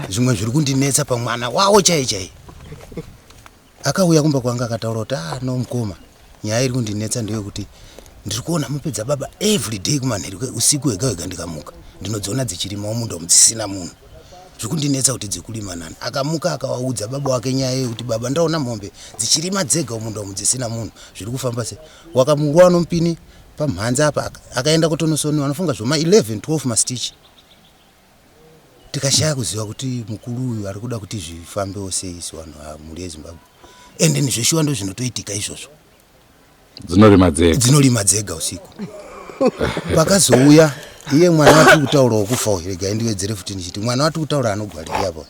Zvimwe zviri kundinetsa pamwana wawo chai chai. Akauya kumba kwanga akataura kuti ah no mukoma, nyaya iri kundinetsa ndeyekuti ndiri kuona mombe dzababa every day kumanheru usiku wega wega ndikamuka ndinodziona dzichirima munda umu dzisina munhu. Zviri kundinetsa kuti dzikurima nani. Akamuka akawaudza baba wake nyaya yekuti baba ndaona mombe dzichirima dzega munda umu dzisina munhu. Zviri kufamba sei? Wakamurwa nomupini pamhanza apa akaenda kutonosoniwa anofunga zvoma 11 12 mastitch. Tikashaya kuziva kuti mukuru uyu ari kuda kuti zvifambewo sei isu vanhu ava mhuri yeZimbabwe. Ende nezveshuwa ndozvinotoitika izvozvo. Dzinorima dzega. Dzinorima dzega usiku. Pakazouya iye mwana watiri kutaura wokufa uyu, regai ndiwedzere futi ndichiti mwana watiri kutaura anogwarira apa.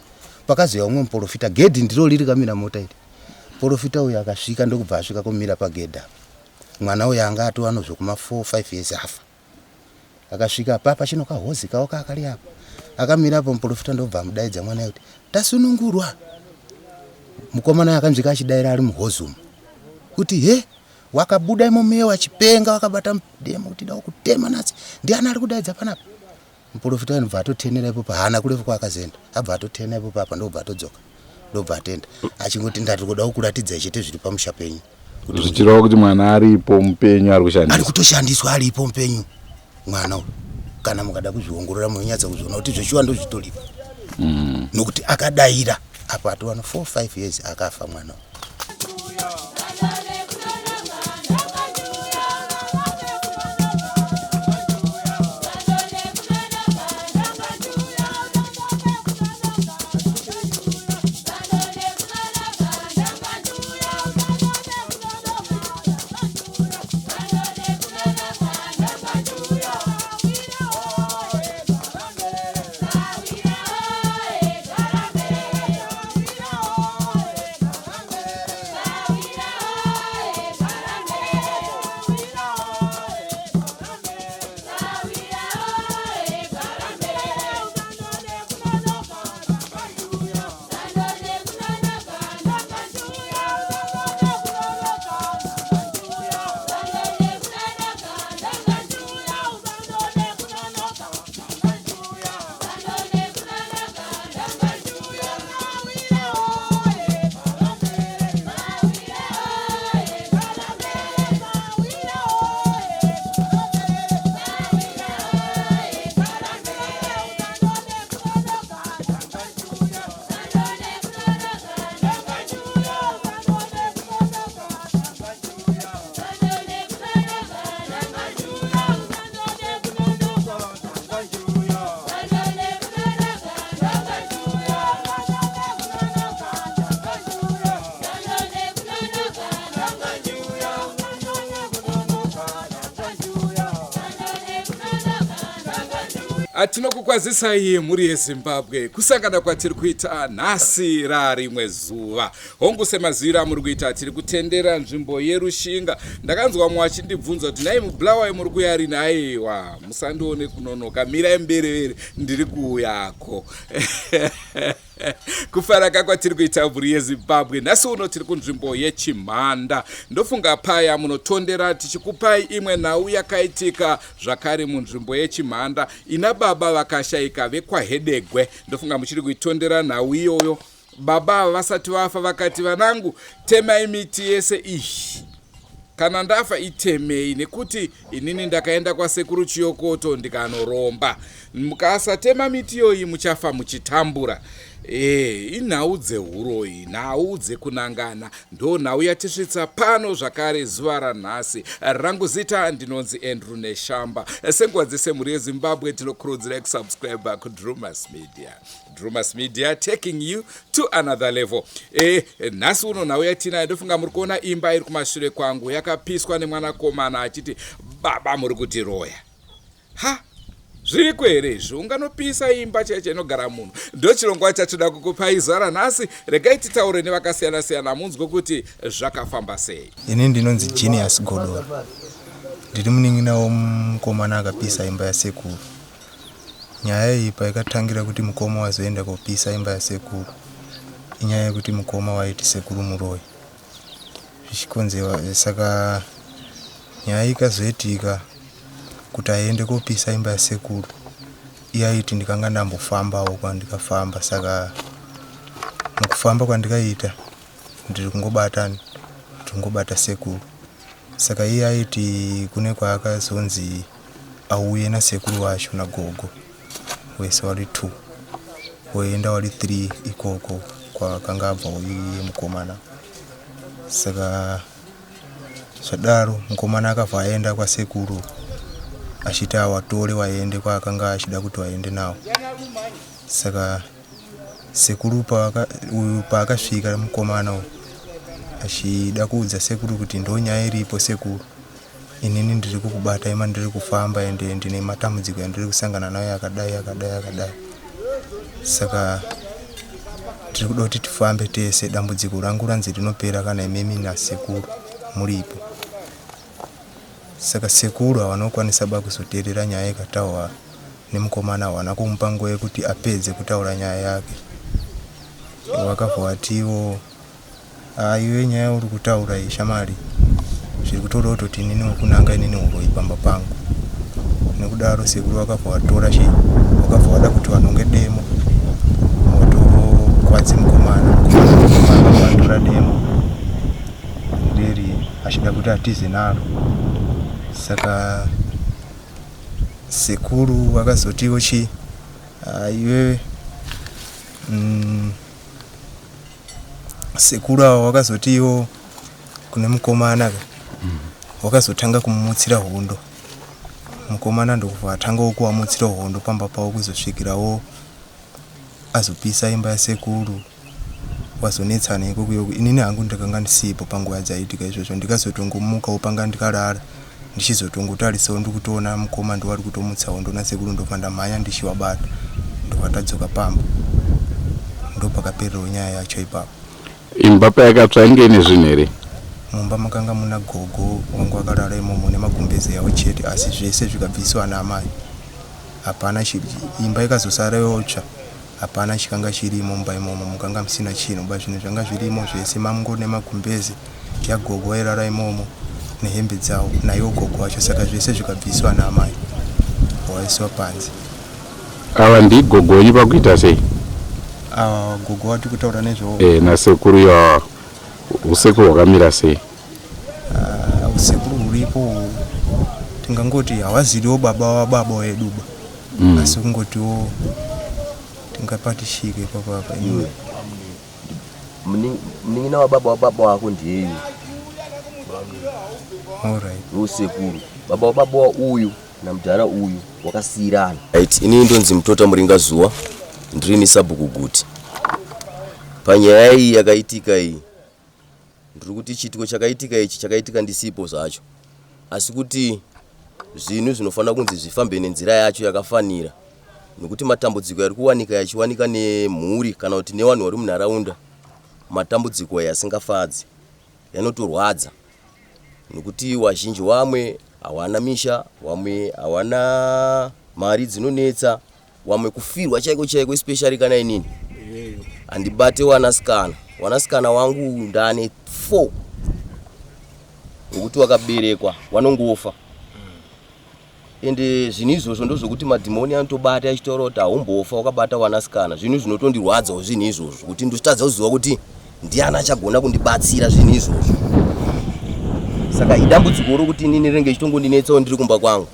Pakazouya umwe muporofita, gedhi ndiro riri kamira mota iri. Muporofita uyu akasvika ndokubva asvika kumira pagedhi apa. Mwana uyu anga atova nozvekuma 4 5 years afa. Akasvika apa pachino kahozi kawo kakari apa. Akamira apo muporofita ndobva amudaidza mwana kuti tasunungurwa. Mukomana akanzvika achidaira ari muhozi umu. Kuti he wakabuda imo meyo achipenga wakabata demo kuti da kutema natsi. Ndiani ari kudaidza panapa? Muporofita anobva atotenera ipo pahaana kurefu kwaakazoenda. Abva atotena ipo papa ndobva atodzoka. Ndobva atenda. Achingoti ndati kuda kukuratidzai chete zviri pamusha penyu. Zvichireva kuti mwana aripo mupenyu ari kushandiswa. Ari kutoshandiswa aripo mupenyu mwana uyu. Kana mukada kuzviongorora munonyatsa kuzviona kuti zveshuwa ndozvitoripo. Nokuti akadaira apa atova no 4 5 years akafa mwana uyu. Tinokukwazisai mhuri yeZimbabwe kusangana kwatiri kuita nhasi rarimwe zuva. Hongu semaziviro amuri kuita tiri kutendera nzvimbo yeRushinga. Ndakanzwa mumwe achindibvunza kuti nhai muBulawayo muri kuuya rini? Aiwa musandione kunonoka mirai muberevere ndiri kuuyako. Kufaraka kwatiri kuita mhuri yeZimbabwe nhasi uno tiri kunzvimbo yeChimhanda. Ndofunga paya munotondera tichikupai imwe nhau yakaitika zvakare munzvimbo yeChimhanda ina baba vakashaika vekwaHedegwe. Ndofunga muchiri kuitondera nhau iyoyo. Baba ava vasati vafa vakati vanangu temai miti yese iyi kana ndafa itemei nekuti inini ndakaenda kwasekuru Chiyokoto ndikanoromba. Mukasatema miti iyoyi muchafa muchitambura. E, inhau dzehuroyi, nhau dzekunangana ndo nhau yatisvitsa pano zvakare zuva ranhasi. Rangu zita ndinonzi Andrew Neshamba. Senguva dzese mhuri yeZimbabwe tinokurudzirai kusubscribe kuDrumas Media. Drumas Media taking you to another level. E, nhasi uno nhau yatinayo ndofunga muri kuona imba iri kumashure kwangu yakapiswa nemwanakomana achiti baba muri kutiroya. Ha, zviriko here izvi? Unganopisa imba chaicho inogara munhu? Ndochirongwa chatoda kukupai zuva ranhasi. Regai titaure nevakasiyana siyana munzwe kuti zvakafamba sei. Ini ndinonzi Genius Godora. Ndiri munin'ina womukomana akapisa imba yasekuru. Nyaya iyi paikatangira kuti mukoma wazoenda kopisa imba yasekuru inyaya yekuti mukoma waiti sekuru muroyi zvichikonzewa saka nyaya ikazoitika kuti aende kopisa imba yasekuru. Iye aiti ndikanga ndambofambawo kwandikafamba saka mukufamba kwandikaita ndiri kungobata ndiri kungobata sekuru. Saka iye aiti kune kwaakazonzi auye nasekuru wacho nagogo wese wari 2 woenda wari 3 ikoko kwakanga abva iye mukomana. Saka Zvadaro mukomana akabva aenda kwasekuru achiti awatore waende kwaakanga achida kuti waende nawo. Saka sekuru uyu paakasvika mukomana uyu achida kuudza sekuru kuti ndonyaya iripo sekuru inini ndiri kukubata ima ndiri kufamba ende ndine matambudziko andiri kusangana nayo akadai akadai akadai saka Tiri kuda kuti tifambe tese dambudziko rangu ranzi rinopera kana imimi nasekuru muripo. Saka sekuru havana kukwanisa ba kuzoteerera nyaya ikataurwa nemukomana havana kumupa nguva yekuti apedze kutaura nyaya yake. Vakabva vatiwo haa iwe nyaya yauri kutaura iyi shamwari zviri kutoda kutoti inini wekunanga inini huroyi pamba pangu. Nekudaro sekuru vakabva vatora chi vakabva vada kuti vanonge demo votokwadze mukomana. Mukomana akabva atora demo reri achida kuti atize naro. Saka sekuru vakazotiwo chi haa iwewe mm, Sekuru ava wakazoti iwo kune mukomana ka wakazotanga kumumutsira hondo mukomana ndokubva atangawo kuvamutsira hondo pamba pavo kuzosvikirawo azopisa imba yasekuru wazonetsana ikoko ikoko inini hangu ndakanga ndisipo panguva dzaiitika izvozvo ndikazotongomukawo panga ndikarara ndichizotongotarisawo ndikutoona mukoma ndiwari kutomutsa hondo nasekuru ndobva ndamhanya ndichivabata ndobva tadzoka pamba ndopakapererawo nyaya yacho ipapo. Imba payakatsva yange ine zvinhu here? Mumba makanga muna gogo wangu akarara imomo nemagumbeze yawo chete asi zvese zvikabviswa naamai hapana imba ikazosara yotsva hapana chikanga chirimo mumba imomo mukanga musina chinhu ba zvinhu zvanga zvirimo zvese mamngori nemagumbeze yagogo vairara imomo nehembe dzavo naiwo gogo wacho saka zvese zvikabviswa naamai waisiwa panze. Ava ndigogo wenyu pakuita sei? Ava gogo wati kutaura nezvawo. Eh, nasekuru yawa usekuru hwakamira sei? Ah, usekuru huripo tingangoti hawaziriwo baba wababa wedu ba asi kungotiwo tingapatishike ipapo apa iwe munin'ina wababa wababa wako ndiyeyu Alright. Usekuru baba wababa wa uyu namudhara uyu wakasiirana. Right, ini ndonzi Mutota Muringazuwa ndirini sabhuku Guti. Panyaya iyi yakaitika iyi ndiri kuti chiitiko chakaitika ichi chakaitika ndisipo zvacho asi kuti zvinhu zvinofanira kunzi zvifambe nenzira yacho yakafanira nekuti matambudziko ari kuwanika yachiwanika nemhuri kana kuti nevanhu vari munharaunda matambudziko aya asingafadzi yanotorwadza nekuti wazhinji wamwe hawana misha wamwe hawana mari dzinonetsa wamwe kufirwa chaiko chaiko especially kana inini handibate wanasikana wanasikana wangu ndane 4 wekuti wakaberekwa wanongofa ende zvinhu izvozvo ndozvokuti madhimoni anotobata achitaura kuti haumbofa wakabata wanasikana zvinhu zvinotondirwadzawo zvinhu izvozvo kuti ndotadza kuziva kuti ndiani achagona kundibatsira zvinhu izvozvo saka idambudziko rokuti inini rinenge ichitongondinetsawo ndiri kumba kwangu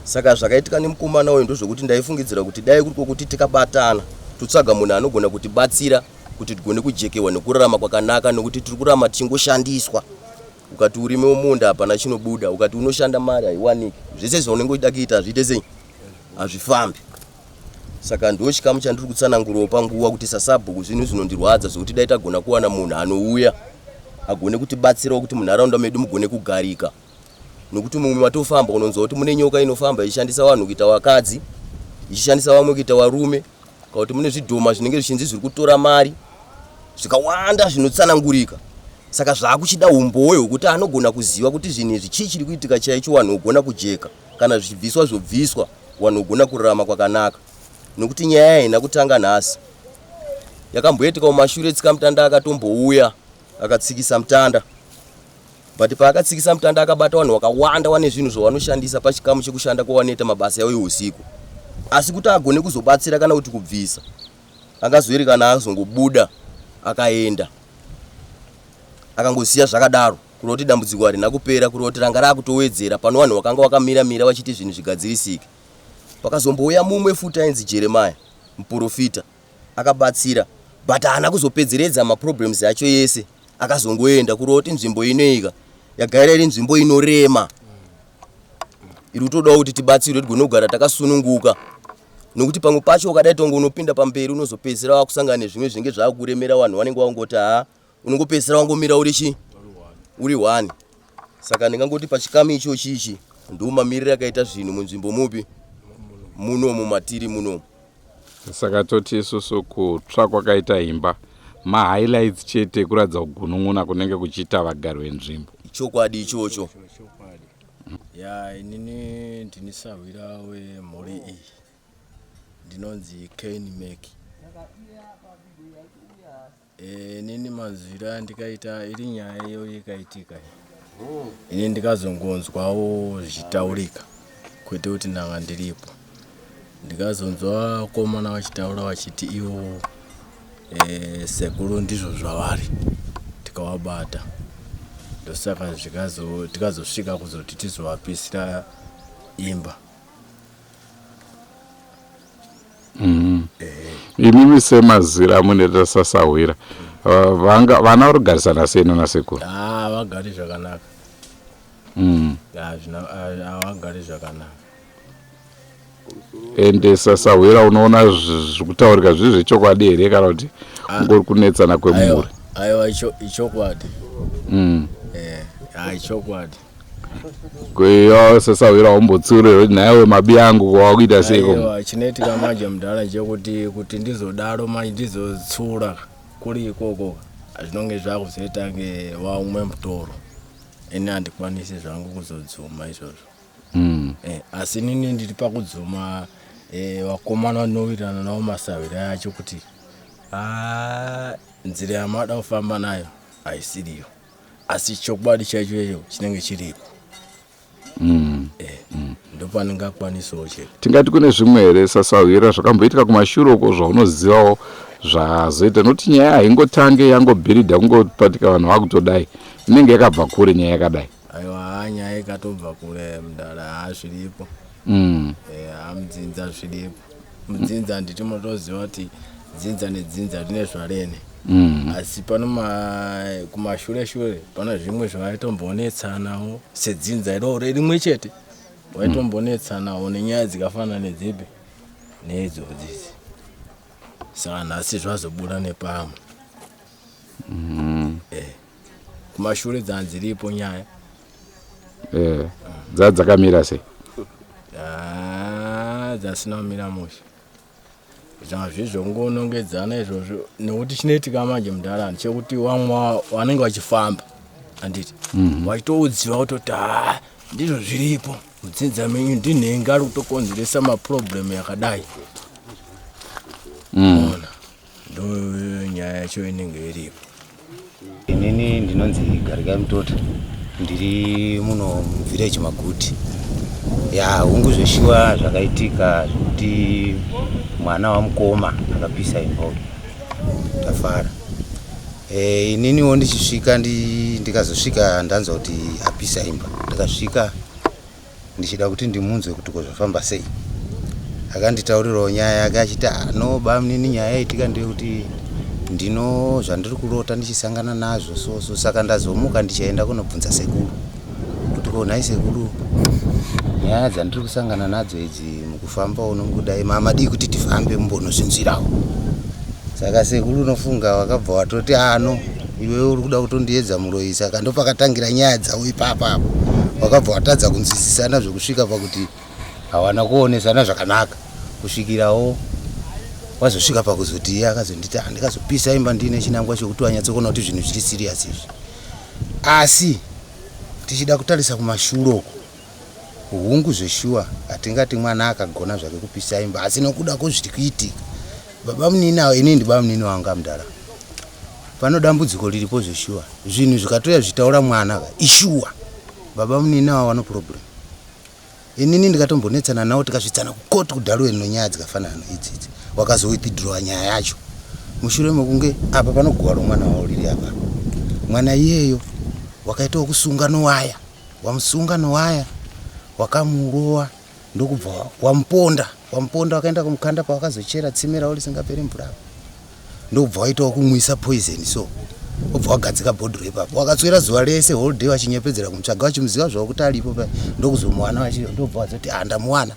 Saka zvakaitika nemukomana uyu ndozvokuti ndaifungidzira kuti dai kuri kwokuti tikabatana totsvaga munhu anogona kutibatsira kuti tigone kujekewa nekurarama kwakanaka nokuti tiri kurarama tichingoshandiswa. Ukati urime munda hapana chinobuda, ukati unoshanda mari haiwaniki. Zvese zvaunenge uchida kuita hazviite sei? Hazvifambi. Saka ndo chikamu chandiri kutsanangurawo panguva kuti sasabhuku zvinhu zvinondirwadza zvekuti dai tagona kuwana munhu anouya agone kutibatsirawo kuti munharaunda medu mugone kugarika. Nokuti mumwe matofamba unonzwa kuti mune nyoka inofamba ichishandisa vanhu kuita vakadzi, ichishandisa vamwe kuita varume, kana kuti mune zvidhoma zvinenge zvichinzi zviri kutora mari zvikawanda zvinotsanangurika. Saka zvakuchida umbowo hwekuti anogona kuziva kuti zvinhu izvi chii chiri kuitika chaicho, vanhu vogona kujeka. Kana zvichibviswa zvobviswa, vanhu vogona kurarama kwakanaka. Nokuti nyaya haina kutanga nhasi, yakamboitika kumashure. Tsikamutanda akatombouya akatsikisa mutanda. But paakatsikisa mutanda akabata vanhu vakawanda wane zvinhu zvavanoshandisa pachikamu chekushanda kwavanoita mabasa yavo eusiku. Asi kuti agone kuzobatsira kana kuti kubvisa, angazoerekana azongobuda akaenda akangosiya zvakadaro kureva kuti dambudziko harina kupera kureva kuti ranga rakutowedzera pano vanhu vakanga vakamira mira vachiti zvinhu zvigadzirisike. Pakazombouya mumwe futi ainzi Jeremiah muporofita akabatsira but haana kuzopedzeredza maproblems acho yese akazongoenda kureva kuti nzvimbo inoika yagaira iri nzvimbo inorema iri kutodawo kuti tibatsirwe tigone kugara takasununguka nokuti pamwe pacho ukadai tonge unopinda pamberi unozopedzisira wakusangana nezvimwe zvinenge zvakuremera vanhu vanenge vangoti haa unongopedzisira wangomira uri chi uri one saka ndingangoti pachikamu ichochi ichi ndo mamiriro akaita zvinhu munzvimbo mupi munomu matiri munomu Saka toti isusu kutsva kwakaita imba mahighlights chete ekuratidza kugunun'una kunenge kuchiita vagari venzvimbo. Ichokwadi ichocho. Ya inini ndini sahwira wemhuri iyi ndinonzi Ken Meki. Inini manzwiro andikaita iri nyaya iyoyo ikaitika ini ndikazongonzwawo zvichitaurika kwete kuti ndanga ndiripo ndikazonzwa vakomana vachitaura vachiti ivo e, sekuru ndizvo zvavari tikavabata ndosaka tikazosvika kuzoti tizovapisira imba Mm. Imimi semazira amunoita sasahwira vanga vana vari kugarisana sei nana sekuru? Ah, vagari zvakanaka. Mm. Havagari zvakanaka. Ende sasahwira unoona zvekutaurika zviri zvechokwadi here kana kuti ah. kungori kunetsana kwemhuri? Aiwa ichokwadi. Mm. Eh, ah, ichokwadi. Kweyo sasahwira umbotsiure kuti nhaiwe mabi angu wakuita seiko? Aiwa chinoitika manje mudhara chekuti kuti ndizodaro manje ndizotsiura kuri ikoko zvinonge zvakuzoita nge waumwe mutoro ini handikwanisi zvangu kuzodzuma izvozvo mm. Eh, asi inini ndiri pakudzuma eh, vakomana vanowirirana navo masahwira acho kuti ah, nzira yamada kufamba nayo haisiriyo asi chokwadi chaicho icho chinenge chiripo mm. Eh, mm. Ndopandingakwanisawo chete. Tingati kune zvimwe here sasahwira zvakamboitika kumashure uko zvaunozivawo zvazoita nokuti nyaya haingotange yangobhiridha kungopatika vanhu vakutodai inenge yakabva kure nyaya yakadai aiwa haa nyaya ikatobva kure mdara haa zviripo mm. Eh, haa mudzinza zviripo mudzinza handiti munotoziva kuti dzinza nedzinza rine zvarene mm. Asi pano kumashure shure pano zvimwe zvavaitombonetsanawo sedzinza iroro rimwe chete vaitombonetsanawo nenyaya dzikafanana nedzipi neidzodzidzi saka nhasi zvazobuda nepamwe mm. Eh, kumashure dzanziripo nyaya eh, dzadzakamira sei ah, dzasina kumira mushe zvazvi zvongonongedzana izvozvo nekuti chinoitika manje mudhara chekuti vamwe vanenge vachifamba handiti mhm. vachitoudziwa kutoti ha ndizvo zviripo mudzinza menyu ndinhenge ari kutokonzeresa maproblem yakadai mm. ona ndo nyaya yacho inenge iripo Inini ndinonzi Garikai Mutota, ndiri muno muvillage Maguti. Ya, hungu zveshuwa zvakaitika zvekuti mwana wamukoma akapisa imba uyu. Tafara. E, ininiwo ndichisvika ndikazosvika ndanzwa kuti apisa imba. Ndakasvika ndichida kuti ndimunzwe kuti ko zvafamba sei akanditaurirawo nyaya yake achiti ah, no bamnini nyaya yaitika ndeyekuti ndino zvandiri kurota ndichisangana nazvo so so saka ndazomuka ndichaenda kunobvunza sekuru kuti ko nhai sekuru nyaya dzandiri kusangana nadzo idzi mukufamba uno mukudai mamadii kuti tifambe mumbonozvinzwirawo saka sekuru unofunga wakabva watoti ano ah, iwewe uri kuda kutondiedza muroyi saka ndopakatangira nyaya dzavo ipapa apo wakabva watadza kunzwisisana zvekusvika pakuti hawana kuonesana zvakanaka kusvikirawo wazosvika pakuzoti iye akazonditi handikazopisa imba ndiine chinangwa chokuti wanyatsokuona kuti zvinhu zviri serious izvi asi tichida kutarisa kumashure uko hungu zveshuwa hatingati mwana akagona zvake kupisa imba asi nokuda kwezviri kuitika baba munini avo inini ndibaba munini wanga mudhara. Pano dambudziko riripo zveshuwa. Zvinhu zvikatoya zvitaura mwana ka ishuwa. Baba munini ava vano problem. Inini ndikatombonetsana nawo tikasvitsana kukoti kuDarwin nenyaya dzikafanana idzi idzi. Wakazowithdrawa nyaya yacho mushure mekunge apa panoguwa romwana wavo riri apa. Mwana iyeyo wakaita wokusunga nowaya, wamusunga nowaya, wakamurowa ndokubva wamuponda, wamuponda wakaenda kumukanda pawakazochera tsime ravo risingaperi mvura apa. Ndokubva waitawo kumwisa poison so obva wagadzika bhodhoro ipapo wakatswera zuva rese whole day vachinyepedzera kumutsvaga vachimuziva zvavo kuti aripo pa ndokuzomuwana ndobva vazoti ah ndamuwana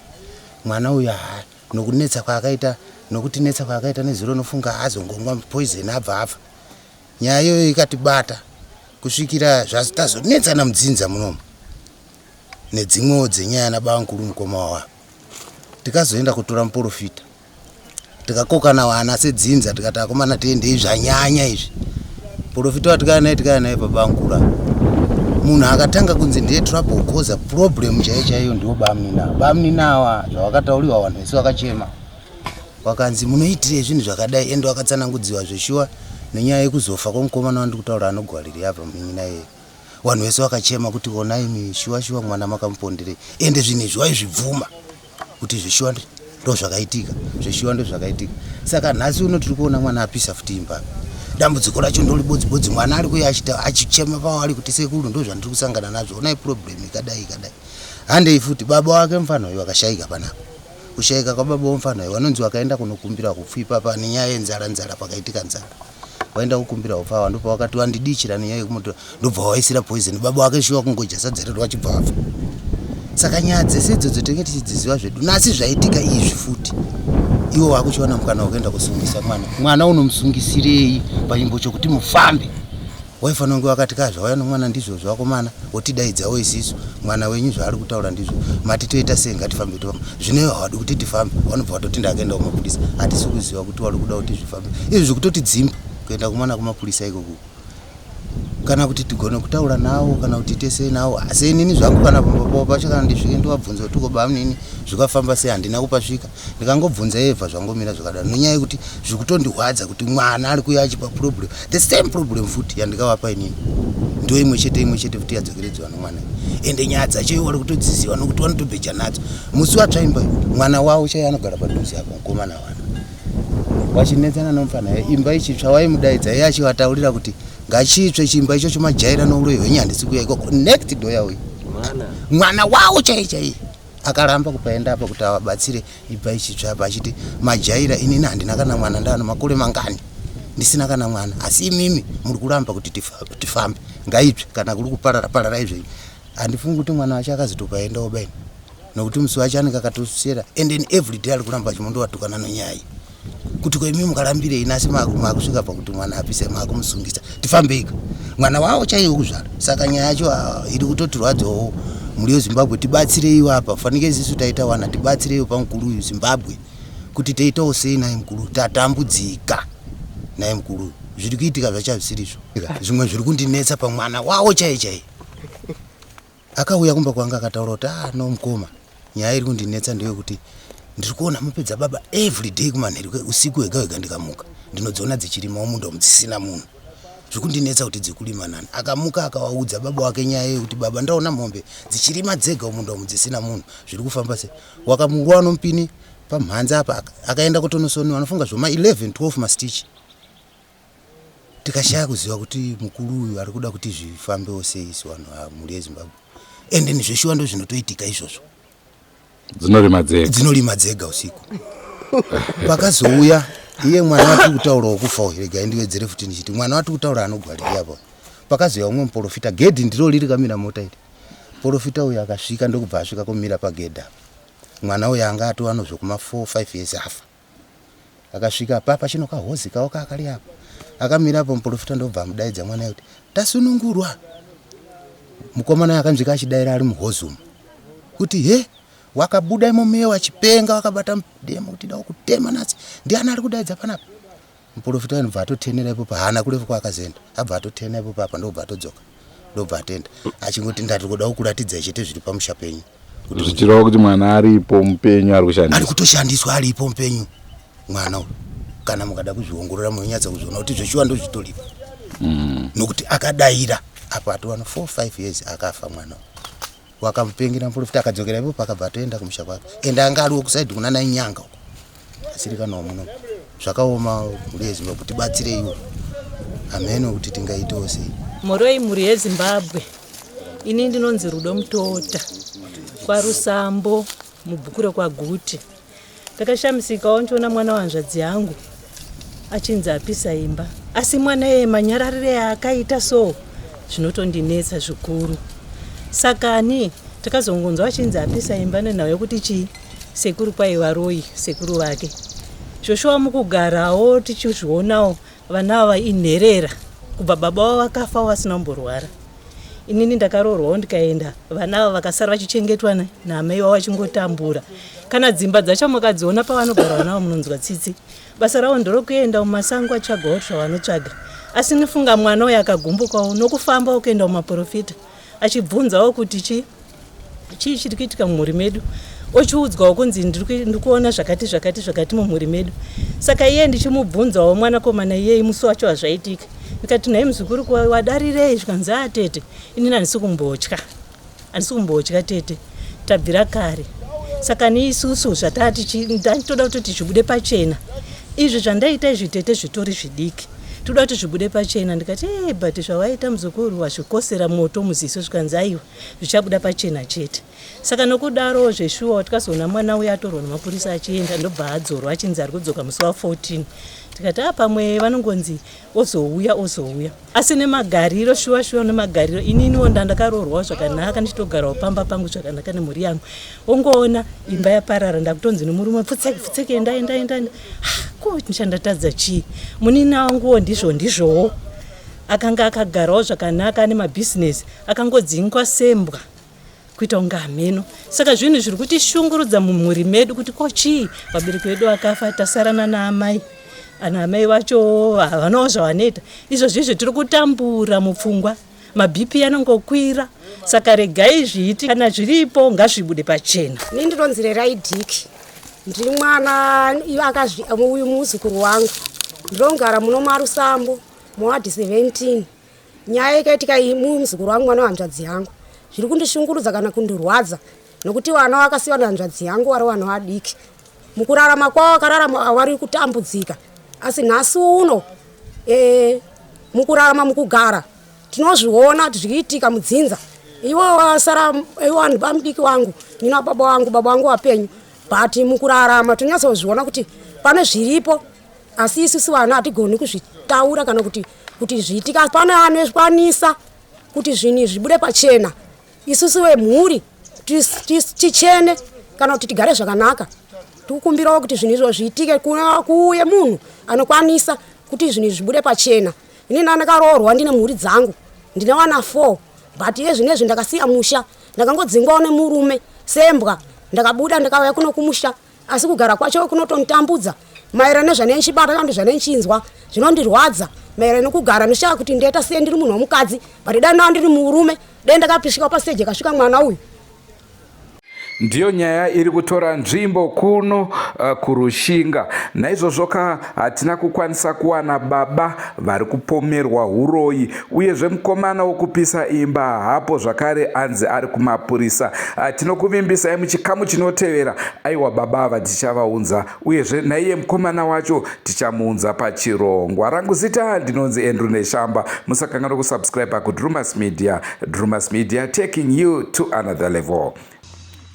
mwana uyu haa nokunetsa kwaakaita nokutinetsa kwaakaita nezuro nofunga azongomwa poison abva afa nyaya iyoyo ikatibata kusvikira tazonetsana mudzinza munomu nedzimwewo dzenyaya nabankuru mukoma wavo tikazoenda kutora muporofita tikakokana vana sedzinza tikati akomana tiendei zvanyanya izvi profita watikaya naye tikaya naye pabankura munhu akatanga kunzi ndiye trouble causer problem chaiyo chaiyo ndiwo bamunini ava bamunini ava zvavakatauriwa vanhu vese vakachema vakanzi munoitirei zvinhu zvakadai ende wakatsanangudziwa zveshuwa nenyaya yekuzofa kwemukomana wandiri kutaura anogwariri apa munin'ina iyeye vanhu vese vakachema kuti onai mi shuwa shuwa mwana makamuponderei ende zvinhu izvi waizvibvuma kuti zveshuwa ndozvakaitika zveshuwa ndozvakaitika saka nhasi uno tiri kuona mwana apisa futi imba dambudziko racho ndolibodzibodzi mwana ari kuya achichema pawo ari kuti sekuru ndozvandiri kusangana nazvo onai problem ikadai ikadai handei futi baba wake mufana uyu akashaika panapa kushaika kwababa womufana uyu vanonzi vakaenda kunokumbira hupfu ipapa nenyaya yenzara nzara pakaitika nzara waenda kukumbira hupfu awa ndopa wakati wandidichira nenyaya yekumutora ndobva waisira poison baba wake shuwa kungodya sadza rero vachibva vafa saka nyaya dzese idzodzo tinenge tichidziziva zvedu nasi zvaitika izvi futi iwo wakuchiwana mukana wekuenda kusungisa mwana mwana unomusungisirei panyimbo chokuti mufambe waifanira kunge wakati ka zvauya nomwana ndizvozvo vakomana wotidaidzawo isisu mwana wenyu zvaari kutaura ndizvo mati toita sei ngatifambe tofamba zvino ivo havadi kuti tifambe vanobva vatoti ndakaenda kumapurisa hatisi kuziva kuti wari kuda kuti zvifambe izvi zvikutotidzimba kuenda kumwana kumapurisa ikoko kana kuti tigone kutaura nawo kana kuti tese nawo asi inini zvangu kana pamba pavo pacho kana ndisvike ndovabvunza kuti ko bamunini zvikafamba sei handina kupasvika ndikangobvunza yebva zvangomira zvakadaro nenyaya yekuti zvikutondirwadza kuti mwana ari kuya achipa problem the same problem futi yandikavapa inini ndo imwe chete imwe chete futi yadzokeredzwa nomwana ende nyaya dzacho iwo vari kutodziziva nokuti vanotobheja nadzo musi watsvaimba mwana wavo chaiye anogara padhuze apo mukomana wana wachinetsana nomufana imba ichitsva waimudaidza iye achivataurira kuti ngachitsve chimba ichocho majaira nouroyi hwenyu handisi kuya ikoko next door yauya mwana wavo chaiye chaiye akaramba kupaenda apa kuti avabatsire ibva ichitsva apa achiti majaira inini handina kana mwana ndano makore mangani ndisina kana mwana asi imimi muri kuramba kuti tifambe ngaitsve kana kuri kuparara pararai zvenyu handifungi kuti mwana wacho akazotopaendawo baini nokuti musi wacho anenge akatosera and then every day ari kuramba achimondovatukana nonyaya iyi kuti ko imi mukarambirei nasi makusvika pakuti mwana apise makumusungisa tifambeika mwana wavo chaiwo kuzvara saka nyaya yacho ah, iri kutotirwadzawo mhuri yezimbabwe tibatsireiwo apa fanike isisu taita wana tibatsireiwo pamukuru uyu zimbabwe kuti toitawo sei naye mukuru tatambudzika naye mukuru zviri kuitika zvacho hazvisirizvo zvimwe zviri kundinetsa pamwana wavo chaiye chaiye Akauya kumba kwangu akataura kuti ah no mukoma nyaya iri kundinetsa ndeyekuti ndiri kuona mupedza baba every day kumanheru usiku wega wega ndikamuka ndinodziona dzichirimawo munda umu dzisina munhu zvekundinetsa kuti dzikurima nani akamuka akawaudza baba wake nyaya yekuti baba ndaona mombe dzichirima dzega munda umu dzisina munhu zviri kufamba sei wakamurwa nomupini pamhanza apa akaenda kutonosoniwa anofunga zvoma 11 12 mastichi Tikashaya kuziva kuti mukuru uyu ari kuda kuti zvifambewo sei isu vanhu ava mhuri yeZimbabwe. Ende zveshuwa ndozvinotoitika izvozvo. Dzinorima dzega. Dzinorima dzega usiku. Pakazouya iye mwana watiri kutaura wokufa uyu regai ndiwedzere futi ndichiti mwana watiri kutaura anogwariri apa. Pakazouya umwe muporofita gedhi ndiro riri kamira mota iri. Porofita uyu akasvika ndokubva asvika kumira pagedhi apa. Mwana uyu anga atova nozvekuma 4 5 years afa. Akasvika apa pachino kahozi kawo kakari apa. Akamira apo muprofita ndobva amudaidza mwana kuti tasunungurwa. Mukomana akanzvika achidaira ari muhozi umu. Kuti he wakabuda imo muye wachipenga wakabata demo kuti da kutema natsi. Ndiani ari kudaidza panapa? Muprofita anobva atotenera ipopo haana kurefu kwaakazoenda. Abva atotena ipopo apa ndobva atodzoka. Ndobva atenda. Achingoti ndati kuda kukuratidzai chete zviri pamusha penyu. Zvichireva kuti mwana aripo mupenyu ari kushandiswa. Ari kutoshandiswa aripo mupenyu mwana uyu. Kana mukada kuzviongorora munonyatsa kuzviona kuti zveshuwa ndozvitoripo. Nokuti akadaira apo atowana 4 5 years akafa mwana uyu. Wakamupengera muprofita akadzokera ipo pakabva atoenda kumusha kwake. Ende anga ariwo kusaidhi kuna nainyanga uko. Asiri kana muno. Zvakaoma mhuri yeZimbabwe tibatsireiwo. Hameno kuti tingaitewo sei. Mhoroi mhuri yeZimbabwe. Ini ndinonzi Rudo Mutota kwaRusambo mubhuku rekwaGuti. Ndakashamisikawo ndichiona mwana wehanzvadzi yangu achinzi apisa imba, asi mwana iyeye manyararire aakaita so zvinotondinetsa zvikuru. Sakani takazongonzwa achinzi apisa imba nenhau yekuti chii sekuru kwaiva royi sekuru vake. Zvoshuwa mukugarawo tichizvionawo vana ava inherera kubva baba vavo vakafa vasina kumborwara. Inini ndakaroorwawo ndikaenda, vana ava vakasara vachichengetwa naamai vavo vachingotambura. Kana dzimba dzacho mukadziona pavanogara vana ava munonzwa tsitsi. Basa ravo ndorokuenda mumasango atsvagawo zvavanotsvaga. Asi nifunga mwana uyu akagumbukawo nokufambawo kuenda mumaporofita achibvunzawo kuti chii chii chiri kuitika mumhuri medu, ochiudzwawo kunzi ndiri kuona zvakati zvakati zvakati mumhuri medu. Saka iye ndichimubvunzawo mwanakomana iyeyi musi wacho wazvaitika, ndikati nhai muzukuru wadarirei? Zvikanzi a tete, inini handisi kumbotya, handisi kumbotya tete, tabvira kare. Saka ni isusu zvatati ndatoda kutoti zvibude pachena izvi zvandaita izvi tete zvitori zvidiki, toda kuti zvibude pachena. Ndikati e but zvawaita muzukuru wazvikosera moto muziso. Zvikanzi aiwa, zvichabuda pachena chete. Saka nokudaro zveshuwa tikazoona mwana uya atorwa nemapurisa achienda, ndobva adzorwa achinzi ari kudzoka musi wa14. Tikati a pamwe vanongonzi ozouya ozouya, asi nemagariro shuwa shuwa nemagariro ininiwo ndandakaroorwawo zvakanaka ndichitogarawo pamba pangu zvakanaka nemhuri yangu, ongoona imba yaparara, ndakutonzi nemurume pfutseke pfutseke, enda enda enda. Ko ndichandatadza chii? Munina wanguwo ndizvo ndizvowo, akanga akagarawo zvakanaka ane mabhizinesi, akangodzingwa sembwa kuita kunge hameno. Saka zvinhu zviri kutishungurudza mumhuri medu kuti ko chii, vabereki vedu vakafa tasarana naamai, ana amai vacho havanawo zvavanoita. Izvozvo izvo tiri kutambura mupfungwa, maBP anongokwira. Saka regai zviiti, kana zviripo ngazvibude pachena. Ini ndinonzi Rerai Dhiki, ndiri mwana uyu muzukuru wangu, ndinogara muno maRusambo muwadhi 17. Nyaya ikaitika iyi, muzukuru wangu mwana wehanzvadzi yangu, zviri kundishungurudza kana kundirwadza nokuti vana vakasiyiwa nehanzvadzi yangu vari vana vadiki. Mukurarama kwavo vakararama vari kutambudzika, asi nhasi uno mukurarama mukugara tinozviona kuti zvichiitika mudzinza. Iwo wasara iwo bamudiki wangu, nina baba wangu, baba wangu wapenyu, but mukurarama tinonyatsozviona kuti pane zviripo, asi isusu vana hatigoni kuzvitaura kana kuti zviitika. Pane anokwanisa kuti zvinhu zvibude pachena, isusu vemhuri tichene kana kuti tigare zvakanaka. Tikukumbirawo kuti zvinhu izvo zviitike, kuuye munhu anokwanisa kuti zvinhu zvibude pachena. Ini ndakaroorwa, ndine mhuri dzangu, ndine vana 4, but iye zvinezvi ndakasiya musha, ndakangodzingwawo nemurume sembwa, ndakabuda ndakauya kuno kumusha, asi kugara kwacho kunotonditambudza maererano nezvanei ndichibata kana kuti zvanei ndichinzwa zvinondirwadza maererano nekugara. Ndishaya kuti ndoita sei, ndiri munhu womukadzi, but dai ndava ndiri murume dai ndakapisvika pasiteji akasvika mwana uyu. Ndiyo nyaya iri kutora nzvimbo kuno kuRushinga. Naizvozvo ka hatina kukwanisa kuwana baba vari kupomerwa huroyi, uyezve mukomana wokupisa imba hapo zvakare anzi ari kumapurisa. Tinokuvimbisai muchikamu chinotevera, aiwa baba ava tichavaunza, uyezve naiye mukomana wacho tichamuunza pachirongwa. Rangu zita ndinonzi Andrew Neshamba. Musakanganwa kusubscribe kuDrumas Media. Drumas Media, taking you to another level.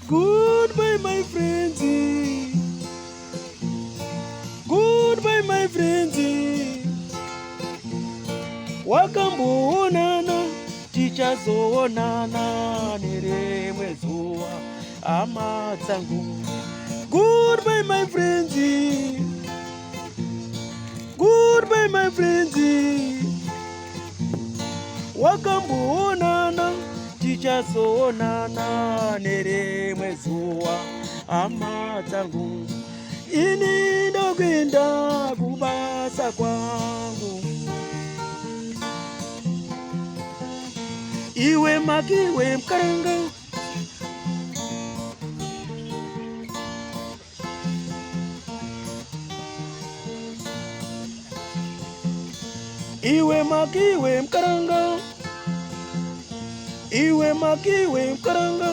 Goodbye my friends. Goodbye my friends. Wakamboonana, tichazoonana nerimwe zuva hama dzangu. Goodbye my friends. Goodbye my friends. Wakamboonana, tichazoonana nerimwe zuva hama dzangu. Ini ndokuenda kubasa kwangu. Iwe makiwe mkaranga. Iwe makiwe mukaranga. Iwe makiwe mukaranga.